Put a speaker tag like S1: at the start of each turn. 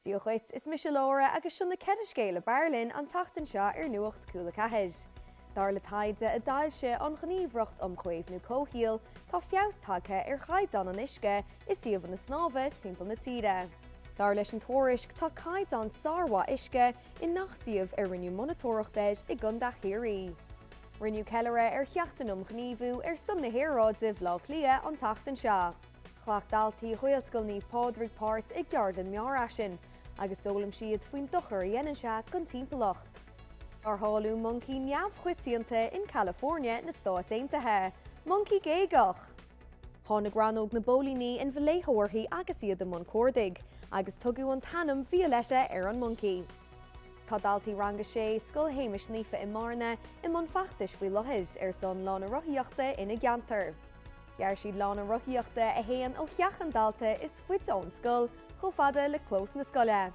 S1: Dia dhuit, is mise Laura agus seo na 4 scéal ab fhearr linn an tseachtain seo ar Nuacht Cúla 4. Dar le taighde a d'fhoilsigh an Ghníomhaireacht um Chaomhnú Comhshaoil, tá feabhas tagtha ar chaighdeán an uisce i suíomhanna snámha timpeall na tíre. Dar leis an tuairisc, tá caighdeán sármhaith uisce i ngach suíomh ar rinneadh monatóireacht air i gContae Chiarraí. Rinneadh ceiliúradh ar Sheachtain um Ghníomhú ar son na hAeráide Bhaile Átha Cliath an tseachtain seo. Ghlac daltaí Ghaelscoil Naomh Pádraig páirt i gceardlann mearfhaisin agus d'fhoghlaim siad faoin dochar a dhéanann sé don timpeallacht. Tarrtháladh moncaí neamhchoitianta in California na Stáit Aontaithe, moncaí géagach! Tháinig rannóg na bpóilíní in Vallejo uirthi agus iad i mbun cuardaigh, agus tugadh an t-ainm Violetta ar an moncaí. Tá daltaí Rang 6, Scoil Shéamais Naofa i mBearna i mbun feachtais faoi láthair ar son lána rothaíochta ina gceantar. Ghearr siad lána rothaíochta a théann ó theach an dalta is faide ón scoil chomh fada le clós na scoile.